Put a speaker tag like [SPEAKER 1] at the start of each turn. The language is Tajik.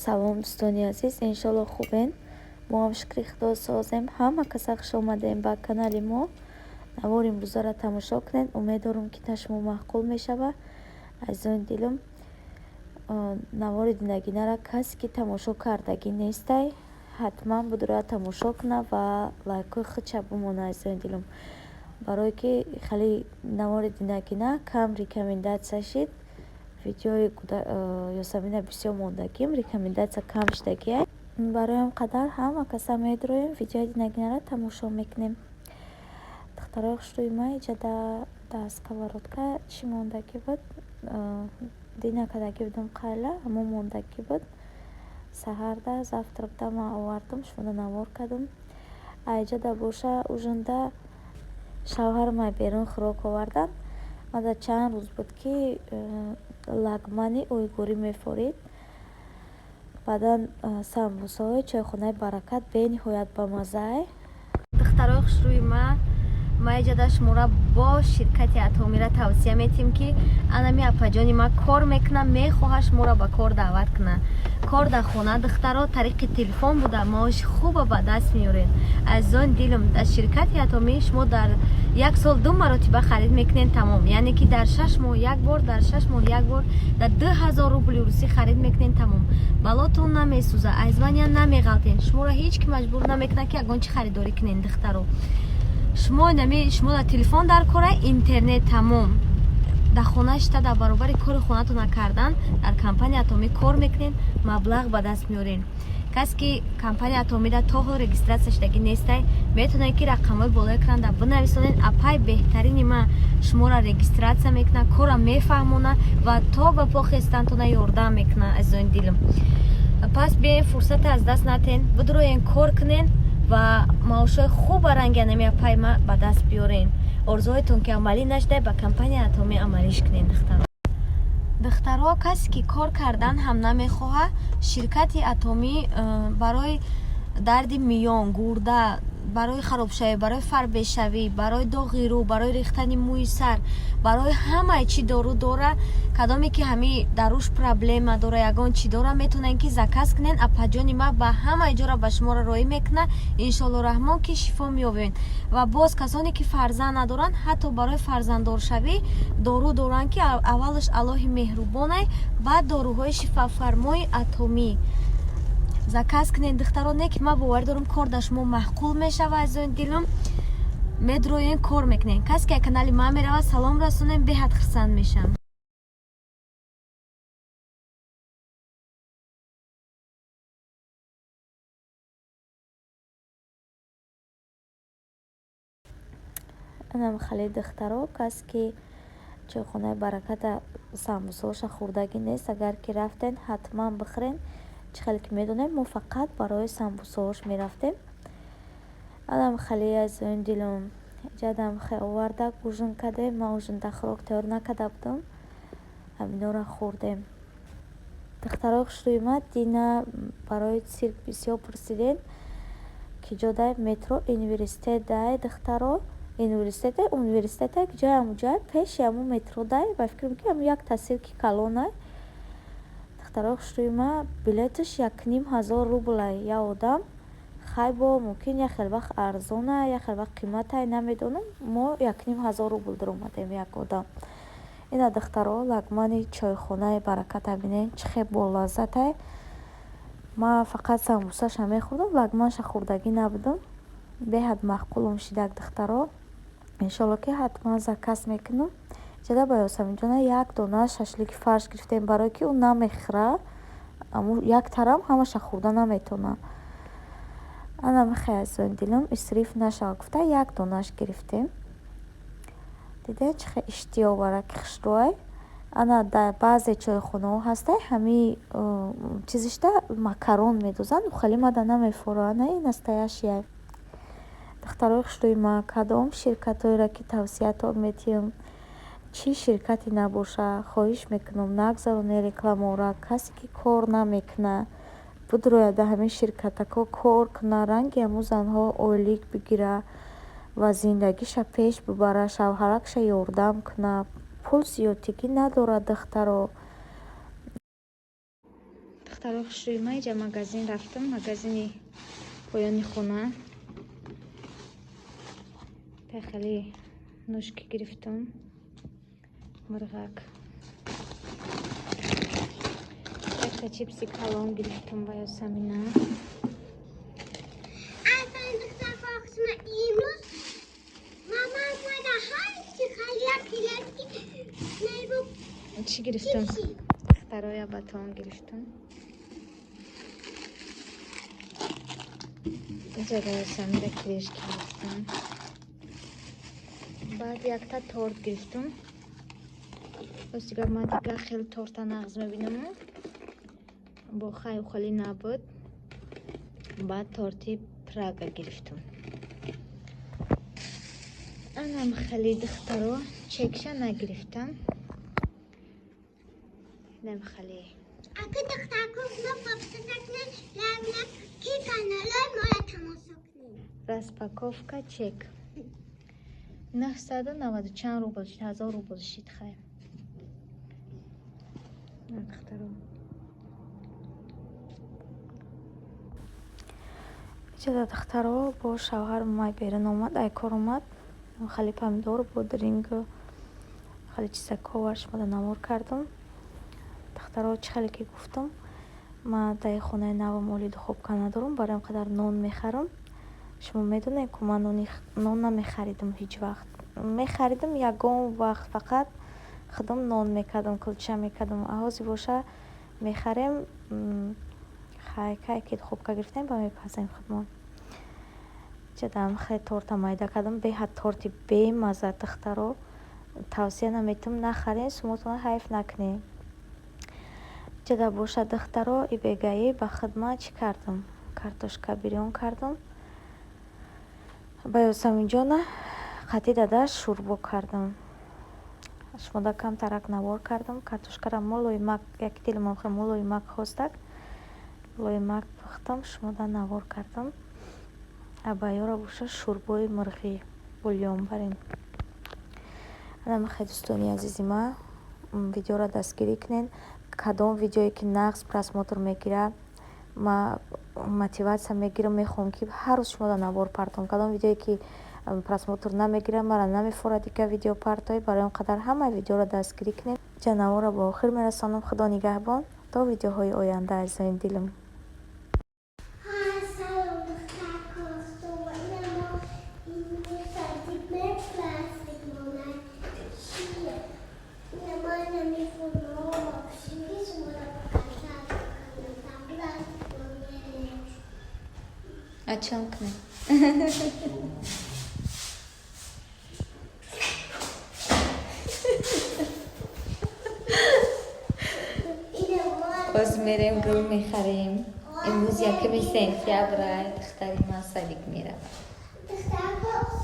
[SPEAKER 1] Салом, дӯстони азиз, иншолло, хубен. Мо ҳам, шукри Худо, созем. Ҳама каса хуш омадем ба канали мо. Навори имрӯзаро тамошо кунед. Умед дорам, ки та шумо маъқул мешава. Азизони дилам, навори динагинара касе ки тамошо кардагӣ нестай, ҳатман будура тамошо куна ва лайкҳои худша бимона, азизони дилам, барое ки хеле навори динагина кам рекомендация шид. Видеои Ёсамина бисёр мондагим, рекомендация кам шидагиай. Барои ҳам қадар ҳама каса медроем, видеои динагинара тамошо мекунем. Духтарои хушрӯи ма, иҷада дар сковородка чӣ мондагӣ буд? Дина кардагӣ будам қайла, ҳамо мондагӣ буд. Саҳарда завтракда ман овардам, шумода навор кардам. Аиҷада боша, ужинда шавҳарам берун хӯрок овардан. Мада чанд рӯз буд, ки лагмани уйгурӣ мефорид. Баъдан самбусаҳои чойхонаи «Баракат» бениҳоят бамаззаай.
[SPEAKER 2] Духтарои хушрӯи ма, ма иҷода шуморо бо ширкати Атомира тавсия метиҳем, ки анами апаҷони ма кор мекунам, мехоҳад шуморо ба кор даъват кунад. Кор дар хона, духтаро, тариқи телефон буда, маоши хуба ба даст меоред. Азизони дилам, дар ширкати Атомӣ шумо дар як сол ду маротиба харид мекунед, тамом. Яъне ки дар 6 моҳ як бор, дар 6 моҳ як бор дар 2000 рубли русӣ харид мекунед, тамом. Балотон намесӯза, айзвания намеғалтен, шуморо ҳеҷ ки маҷбур намекунад, ки ягон чи харидорӣ кунед. Духтаро, шумо нами шумо дар телефон дар кора, интернет, тамом. Дар хона шита, дар баробари кори хонатона кардан, дар компания Атомӣ кор мекунед, маблағ ба даст меоред. Касе ки компания Атомида то ҳол регистрация шудагӣ нестай, метавонед, ки рақамҳои болои экран бинависонед. Апай беҳтарини ма шуморо регистрация мекунад, кора мефаҳмонад ва то ба по хестантона ёрдам мекунад. Азизони дилам, пас биёен, фурсата аз даст натен, бидроен, кор кунен ва маошҳои хуба ранги анами апай ма ба даст биёрен. Орзуҳоятон ки амалӣ нашуда, ба компания Атомӣ амалиш кунед, духтаро. Духтаро, касе ки кор кардан ҳам намехоҳад, ширкати Атомӣ барои дарди миён, гурда, барои харобшавӣ, барои фарбешавӣ, барои доғи рӯ, барои рехтани мӯи сар, барои ҳамаи чӣ дору дора. Кадоме ки ҳами дар рӯш проблема дора, ягон чӣ дора, метавонед, ки заказ кунед. Апаҷони ма ба ҳамаи ҷора ба шуморо роҳӣ мекунад. Иншоалло раҳмон, ки шифо меёбед. Ва боз касоне ки фарзанд надоранд, ҳатто барои фарзанддоршавӣ дору доранд, ки аввалаш Аллоҳи меҳрубонай, баъд доруҳои шифофармои Атомӣ. Заказ кунед, духтаро. Не ки ман боварӣ дорам, кор дар шумо маъқул мешава. Азизони дилам, медроен, кор мекунед. Касе ки канали ман меравад, салом расонем, беҳад хурсанд мешавам.
[SPEAKER 1] Инам хеле, духтаро, касе ки чойхонаи «Бараката» самбусаҳоша хӯрдагӣ нест, агар ки рафтен, ҳатман бихӯрен. Чӣ хеле ки медонем, мо фақат барои самбусаҳош мерафтем. Анам хеле, азизони дилам, ҷадам хе оварда, ужин кардем. Ман ужинда хӯрок тайёр накарда будам, ҳаминора хӯрдем. Духтарои хушрӯи ма, дина барои цирк бисёр пурсидем, ки ҷодаи метро Университет дай. Духтаро, университете, университете ҷои ҳамуҷоя, пеши ҳамун метро дай. Ба фикрам, ки ҳамун якта цирки калонай. Духтарои хушрӯи ма, билеташ 1500 рублай як одам. Хай, бо мумкин як хел вақт арзона, як хел вақт қиматай, намедонам. Мо 1500 рубл даромадем як одам. Ина, духтаро, лагмани чойхонаи «Бараката» бинед, чӣ хел болаззатай. Ман фақат самбусаша мехӯрдам, лагманша хӯрдагӣ набудам. Беҳад маъқулам шидак, духтаро. Иншоалло, ки ҳатман заказ мекунам. Ҷада ба Ёсаминҷона як дона шашлики фарш гирифтем, барое ки ӯ намехӯра, як тарам ҳамаша хӯрда наметавонад. Ана михе, азизони дилам, исриф нашава гуфта, як донаш гирифтем. Дидед, чӣ хел иштиёвараки хушрӯай. Ана дар баъзе чойхонаҳо ҳастай, ҳамин чизишда макарон медозанд, хеле мада намефорад. Ана ин настоящий. Духтарои хушрӯи ма, кадом ширкатҳоеро ки тавсиятон медиҳам, чӣ ширкате набошад, хоҳиш мекунам, нагзаронед рекламаора. Касе ки кор намекунад, бидрояд, дар ҳамин ширкатако кор кунад, ранги ҳамун занҳо ойлик бигирад ва зиндагиша пеш бибарад, шавҳаракша ёрдам кунад. Пул зиёдтигӣ надорад, духтаро.
[SPEAKER 3] Духтарои хушрӯи ма, иҷа магазин рафтам, магазини поёни хона. Хеле ножки гирифтам, мурғак, якта чипси калон гирифтам ба Ёсамина.
[SPEAKER 4] Афарин, духтарҳо, хушма. Имрӯз мама мада ҳарчи хария пиласки неру.
[SPEAKER 3] Чӣ гирифтам?
[SPEAKER 4] Чипси.
[SPEAKER 3] Духтароя батон гирифтам. Иҷа ба Ёсамина кирешки гирифтам. Баъд якта торт гирифтам. Рости гап, ман дига хеле торта нағз мебинаму бо хайу холӣ набуд. Баъд торти Прага гирифтам. Анам хеле, духтаро, чекша нагирифтам. Инам хеле.
[SPEAKER 4] Ака, духтарко, подписаться кунед, лайк ки каналои моро тамошо кунед.
[SPEAKER 3] Распаковка чек 990 чанд рубл шид, 1000 рубл шид. Хай, духтаро.
[SPEAKER 1] Иҷада, духтаро, бо шавҳар май берун омад, ай кор омад, хеле помидор, бодринг, хеле чизако овард, шумода навор кардам. Духтаро, чӣ хеле ки гуфтам, ман дар хонаи навам оли духовка надорам, барои ин қадар нон мехарам. Шумо медонед, ку ман нон намехаридам ҳеҷ вақт. Мехаридам ягон вақт, фақат худам нон мекардам, кулча мекардам. А ҳозир боша мехарем. Хай, кай ки духовка гирифтем, ба мепазем худмон. Ҷадам хеле торта майда кардам, беҳад торти бемазза, духтаро, тавсия наметиҳам, нахарен, сумотона ҳайф накунед. Ҷада боша, духтаро, и бегаӣ ба худ ман чӣ кардам? Картошка бирён кардам. Ба Ёсаминҷона қатъи дада шӯрбо кардам. Шумода камтарак навор кардам. Картошкара мулоимак, яки дилмон хеле мулоимак хостак. Мулоимак пухтам, шумода навор кардам. А ба ёра боша шӯрбои мурғӣ, бульон барин. Анам хеле, дӯстони азизи ма, видеоро дастгирӣ кунед. Кадом видеое ки нағз просмотр мегирад, ма мотиватсия мегирам, мехоҳам, ки ҳар рӯз шумода навор партом. Кадом видеое ки просмотр намегирад, мара намефорад дигар видео партои. Барои он қадар ҳамаи видеоро дастгирӣ кунед. Ҷа наворро ба охир мерасонам. Худо нигаҳбон то видеоҳои оянда, азизони дилам.
[SPEAKER 4] Салом, духтарко, ина мо имрӯз садик пластик монад чие? Ина мо ина мефурмо шири шуморо показать кардам, пластик монад.
[SPEAKER 3] А чон кунем?
[SPEAKER 4] Ина мо
[SPEAKER 3] Боз мерем, гул мехарем. Имрӯз 1 сентябр, духтари ман садик меравад.
[SPEAKER 4] Духтарко.